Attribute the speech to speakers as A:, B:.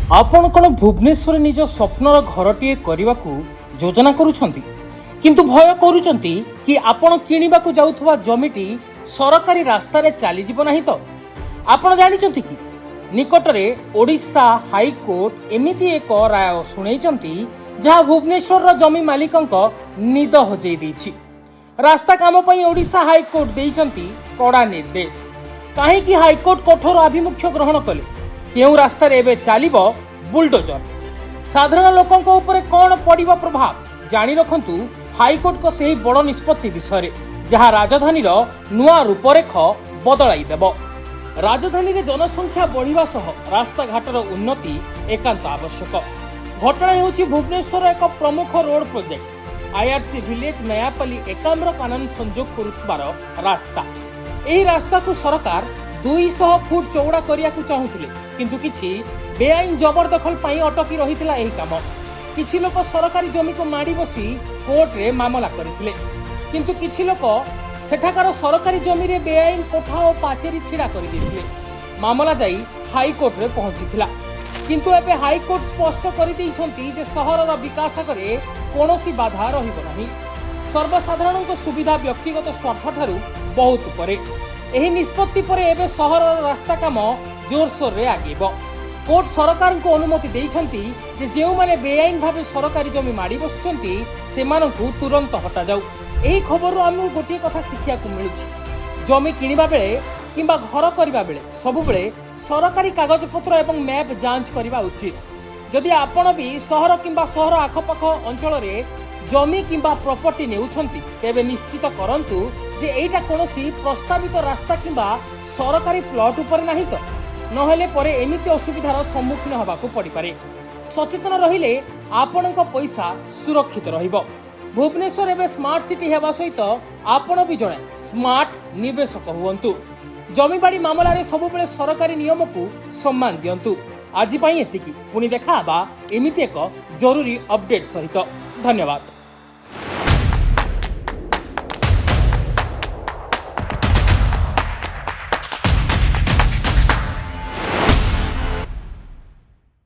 A: ଆପଣ କ'ଣ ଭୁବନେଶ୍ୱରରେ ନିଜ ସ୍ୱପ୍ନର ଘରଟିଏ କରିବାକୁ ଯୋଜନା କରୁଛନ୍ତି, କିନ୍ତୁ ଭୟ କରୁଛନ୍ତି କି ଆପଣ କିଣିବାକୁ ଯାଉଥିବା ଜମିଟି ସରକାରୀ ରାସ୍ତାରେ ଚାଲିଯିବ ନାହିଁ ତ? ଆପଣ ଜାଣିଛନ୍ତି କି, ନିକଟରେ ଓଡ଼ିଶା ହାଇକୋର୍ଟ ଏମିତି ଏକ ରାୟ ଶୁଣାଇଛନ୍ତି, ଯାହା ଭୁବନେଶ୍ୱରର ଜମି ମାଲିକଙ୍କ ନିଦ ହଜେଇ ଦେଇଛି। ରାସ୍ତା କାମ ପାଇଁ ଓଡ଼ିଶା ହାଇକୋର୍ଟ ଦେଇଛନ୍ତି କଡ଼ା ନିର୍ଦ୍ଦେଶ। କାହିଁକି ହାଇକୋର୍ଟ କଠୋର ଆଭିମୁଖ୍ୟ ଗ୍ରହଣ କଲେ? କେଉଁ ରାସ୍ତାରେ ଏବେ ଚାଲିବ ବୁଲଡୋଜର? ସାଧାରଣ ଲୋକଙ୍କ ଉପରେ କ'ଣ ପଡ଼ିବ ପ୍ରଭାବ? ଜାଣି ରଖନ୍ତୁ ହାଇକୋର୍ଟଙ୍କ ସେହି ବଡ଼ ନିଷ୍ପତ୍ତି ବିଷୟରେ, ଯାହା ରାଜଧାନୀର ନୂଆ ରୂପରେଖ ବଦଳାଇ ଦେବ। ରାଜଧାନୀରେ ଜନସଂଖ୍ୟା ବଢ଼ିବା ସହ ରାସ୍ତାଘାଟର ଉନ୍ନତି ଏକାନ୍ତ ଆବଶ୍ୟକ। ଘଟଣା ହେଉଛି ଭୁବନେଶ୍ୱରର ଏକ ପ୍ରମୁଖ road project, IRC village Nayapalli Ekamra Kanan ସଂଯୋଗ କରୁଥିବାର ରାସ୍ତା। ଏହି ରାସ୍ତାକୁ ସରକାର 200 ଫୁଟ ଚଉଡ଼ା କରିବାକୁ ଚାହୁଁଥିଲେ, କିନ୍ତୁ କିଛି ବେଆଇନ ଜବରଦଖଲ ପାଇଁ ଅଟକି ରହିଥିଲା ଏହି କାମ। କିଛି ଲୋକ ସରକାରୀ ଜମିକୁ ମାଡ଼ି ବସି କୋର୍ଟରେ ମାମଲା କରିଥିଲେ, କିନ୍ତୁ କିଛି ଲୋକ ସେଠାକାର ସରକାରୀ ଜମିରେ ବେଆଇନ କୋଠା ଓ ପାଚେରୀ ଛିଡ଼ା କରିଦେଇଥିଲେ। ମାମଲା ଯାଇ ହାଇକୋର୍ଟରେ ପହଞ୍ଚିଥିଲା। କିନ୍ତୁ ଏବେ ହାଇକୋର୍ଟ ସ୍ପଷ୍ଟ କରିଦେଇଛନ୍ତି ଯେ ସହରର ବିକାଶ ଆଗରେ କୌଣସି ବାଧା ରହିବ ନାହିଁ। ସର୍ବସାଧାରଣଙ୍କ ସୁବିଧା ବ୍ୟକ୍ତିଗତ ସ୍ୱାର୍ଥଠାରୁ ବହୁତ ଉପରେ। ଏହି ନିଷ୍ପତ୍ତି ପରେ ଏବେ ସହରର ରାସ୍ତା କାମ ଜୋରସୋରରେ ଆଗେଇବ। କୋର୍ଟ ସରକାରଙ୍କୁ ଅନୁମତି ଦେଇଛନ୍ତି ଯେ ଯେଉଁମାନେ ବେଆଇନ ଭାବେ ସରକାରୀ ଜମି ମାଡ଼ି ବସୁଛନ୍ତି, ସେମାନଙ୍କୁ ତୁରନ୍ତ ହଟାଯାଉ। ଏହି ଖବରରୁ ଆମକୁ ଗୋଟିଏ କଥା ଶିଖିବାକୁ ମିଳୁଛି। ଜମି କିଣିବା ବେଳେ କିମ୍ବା ଘର କରିବା ବେଳେ ସବୁବେଳେ ସରକାରୀ କାଗଜପତ୍ର ଏବଂ ମ୍ୟାପ୍ ଯାଞ୍ଚ କରିବା ଉଚିତ। ଯଦି ଆପଣ ବି ସହର କିମ୍ବା ସହର ଆଖପାଖ ଅଞ୍ଚଳରେ ଜମି କିମ୍ବା ପ୍ରପର୍ଟି ନେଉଛନ୍ତି, ତେବେ ନିଶ୍ଚିତ କରନ୍ତୁ ଯେ ଏଇଟା କୌଣସି ପ୍ରସ୍ତାବିତ ରାସ୍ତା କିମ୍ବା ସରକାରୀ ପ୍ଲଟ୍ ଉପରେ ନାହିଁ ତ। ନହେଲେ ପରେ ଏମିତି ଅସୁବିଧାର ସମ୍ମୁଖୀନ ହେବାକୁ ପଡ଼ିପାରେ। ସଚେତନ ରହିଲେ ଆପଣଙ୍କ ପଇସା ସୁରକ୍ଷିତ ରହିବ। ଭୁବନେଶ୍ୱର ଏବେ ସ୍ମାର୍ଟ ସିଟି ହେବା ସହିତ ଆପଣ ବି ଜଣେ ସ୍ମାର୍ଟ ନିବେଶକ ହୁଅନ୍ତୁ। ଜମିବାଡ଼ି ମାମଲାରେ ସବୁବେଳେ ସରକାରୀ ନିୟମକୁ ସମ୍ମାନ ଦିଅନ୍ତୁ। ଆଜି ପାଇଁ ଏତିକି। ପୁଣି ଦେଖା ହେବା ଏମିତି ଏକ ଜରୁରୀ ଅପଡେଟ୍ ସହିତ। ଧନ୍ୟବାଦ।